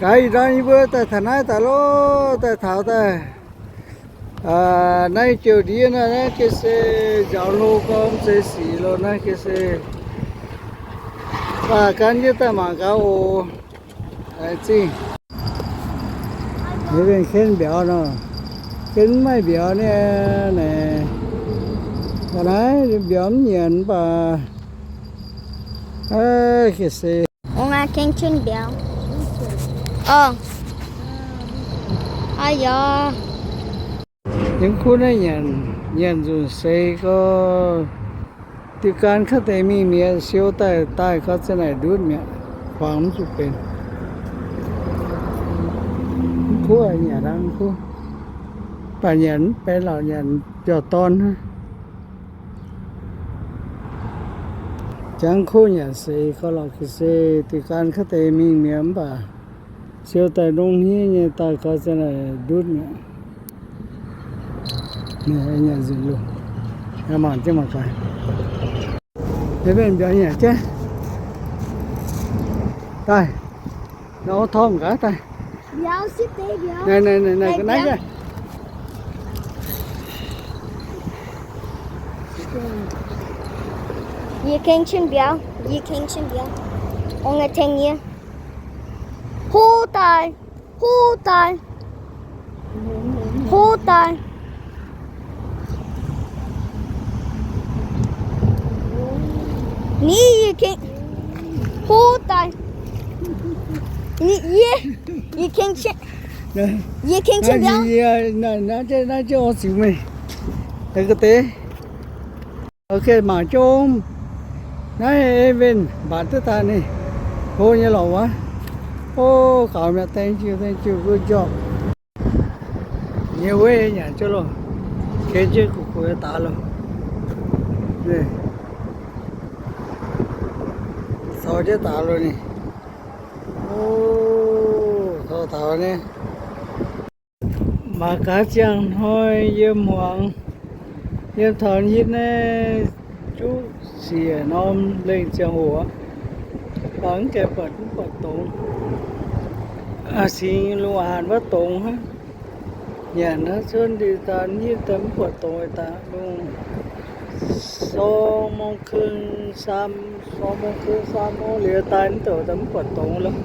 Gaax ih ndorm yie mbuo daaih taux naaiv daaih loh, daaih taux daaih. Naaiv jouh ndiev naaiv, naaiv ga'sie njaaux hlo gorngv zeiz sic loh, naaiv ga'sie. Baac gan yie daaih mangc gaax oc. Laengz zingh. Yie mbenc ken mbiauz nor, ken mv maaih mbiauz niaa naaic. Ga'naaiv mbiauz mv nyanc mv baac, ga'sie. Ong aqv, ken ken mbiauz. Ong. Aa yaac. Yiem kuv naaiv nyanc, nyanc nzunc seix gorx, diuh gan kaav deix mingh mi'aqv, siou daaih daaih gorx za'naaic ndutv mi'aqv, kuangx mv zuqc benx. Mv kuv nyanc aqv, mv kuv. Baac nyanc mv benx lorqc, nyanc mbiauz-dorn hnangv. Jangx kuv nyanc seix gorx lorqc, ga'sie diuh gan kaav deix mingh mi'aqv mv baac siou daaih nongv hniev nyei daaih gorx za'naaic ndutv mi'aqv. Nyanc nzunc loh, mangc jienv mangc gaax. Mbiauz nyanc jienv daaih. Nor torngv gaax daaih. Naaiv, naaiv, naaiv, naaiv. Yie kengh cin mbiauz, yie kengh cin mbiauz. Ong aqv, tengx yie. Huv daaih, huv daaih, huv daaih. Ni yie kengh, huv daaih. Ni yie, yie kengh cin, yie kengh cin mbiauz. Naaiv jienv, naaiv jienv orv ziux meih. Ga'deix. Ok, mangc jomv. Naaiv ei winh mbatc duqv daaih ninh hlo nyei lorqc wuov. O, gaux mi'aqv, dengv jiu, dengv jiu, good job. Nyei weiv nyanc jienv loh, ken jienv gu'guc daaix loh. Caux jienv daaix loh ninh. O, caux daaix nyei. Mangc gaax ziangh hnoi yiem hmuangx, yiem taux hitv naaiv juqv siec norm lengh ziangh hoc aqv, mv gaengh buatc, mv buatc dongz. Singx lungh hanc wuov dongz hnangv. Nyanc hnangv cuotv ndie daan hitv daaih mv buatc dongz daaih lungh. Sou mong kưng, sam, sou mong kưng, sam mong liuz daaih mv douc daaih mv buatc dongz loh.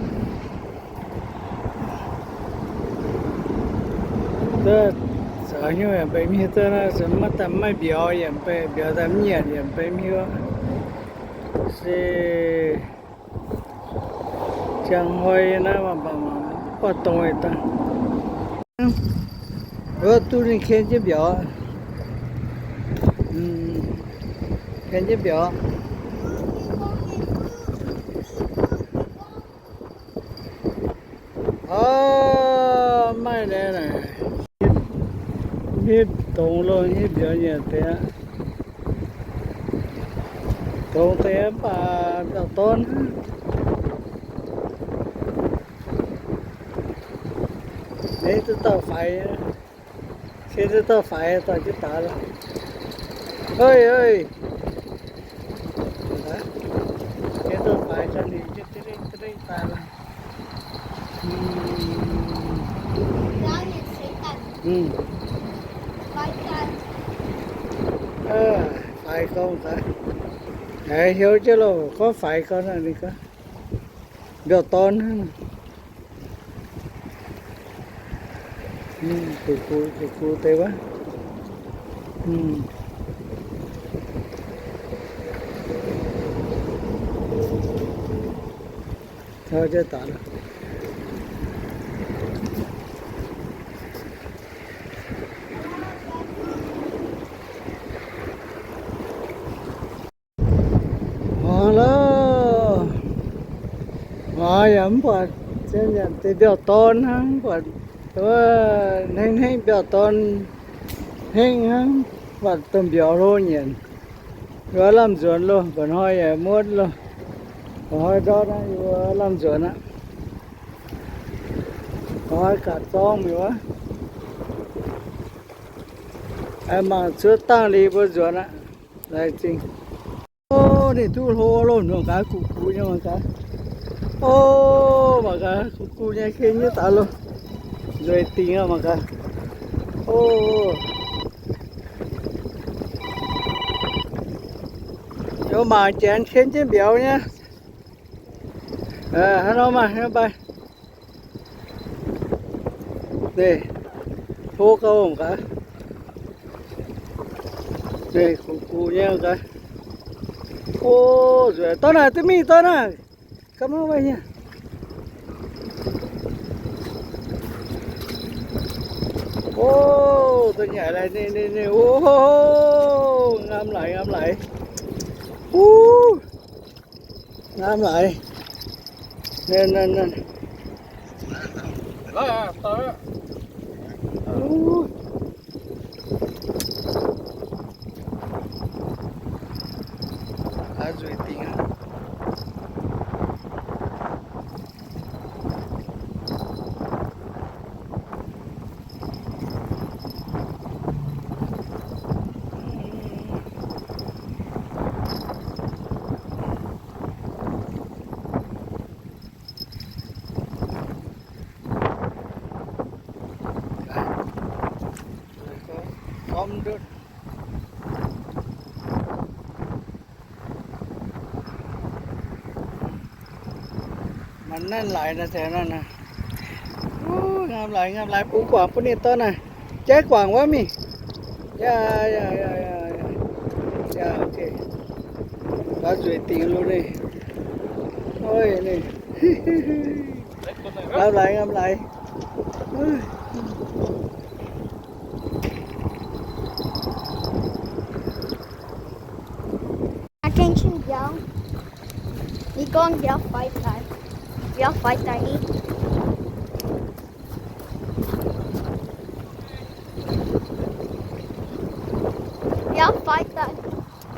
Za'gengh yaac benx hmien daaih naaiv, maiv daaih maiv mbiauz, yaac benx mbiauz daaih mv nyanc, yaac benx hmien se ziangh hnoi naaiv mv baac mv buatc dongz daaih. Wuov duqv ninh ken jienv mbiauz, ken jienv mbiauz. Ov, maaih naaiv naaic, hitv dongz loh, hitv mbiauz nyanc deix aqv. Dongz deix mv baac mbiauz-dorn hnangv. Ninh duqv dauh faix, se duqv dauh faix dorh jienv daaih loh. Oi, oi. Se dauh faix ganh ninh jienv deix deix daaih loh. Faix gorngv daaih, heuc jienv loh, gorngv faix gorngv naaiv ninh gorngv mbiauz-dorn hnangv. Gu'gux, gu'gux deix wuov. Taux jienv daaih. Muangx loh. Muangx yaac mv buatc, yaac deix mbiauz-dorn hnangv, mv buatc hnengv hnengv mbiauz-dorn hnengv hnangv, mv buatc domh mbiauz hlo nyanc. Wuov lamh nzuonx loh, mba'hnoi yaac muotv loh. Mba'hnoi ndortv aqv, yie mbuo lamh nzuonx aqv. Mba'hnoi gapv zorng mi'aqv wuov. Mangc cuotv dangh liuz mbuo nzuonx aqv. Laengz zingh. Ov, ninh duqv hlo loh, ndongc gaax gu'gux nyei mangc gaax. O, mangc gaax, gu gu nyei ken nyei daaih loh. Nzueic dingc aqv, mangc gaax. O, mangc janx ken jienv mbiauz nyei. Hnangv nor maah, hnangv nor mbaih. Deix, tov gauh mangc gaax. Deix, gu gu nyei gaax. O, nzueic, dorv naaic duqv mingh, dorv naaic. Gaax maiv maaih hieh. O, da'nyeic laaix ninh, ninh, ninh, o, ngaam laaix, ngaam laaix. Uv, ngaam laaix. Naaiv, naaiv, naaiv. Uv. Aav nzueic dingc aqv. Gormx ndutv. Mangc naaiv laaix naaiv, taux naaiv naaiv. Uv, ngaam laaix, ngaam laaix, bungx guangc bun ninh dorn naaic. Jaiv guangc wuov mingh. Yaac, yaac, yaac, yaac, yaac, ok. Baav nzueic dingc loh ninh. Oi, ninh. Ngaam laaix, ngaam laaix. Aa, gengh cing mbiauz. Yie gorngv mbiauz faix daaih. Mbiauz faix daaih ni. Mbiauz faix daaih.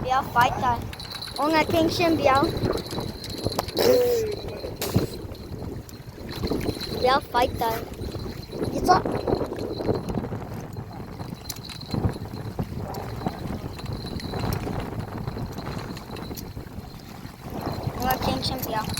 Mbiauz faix daaih. Ong aa, gengh cing mbiauz. Mbiauz faix daaih. Yie zorqv. Ong aa, gengh cing mbiauz.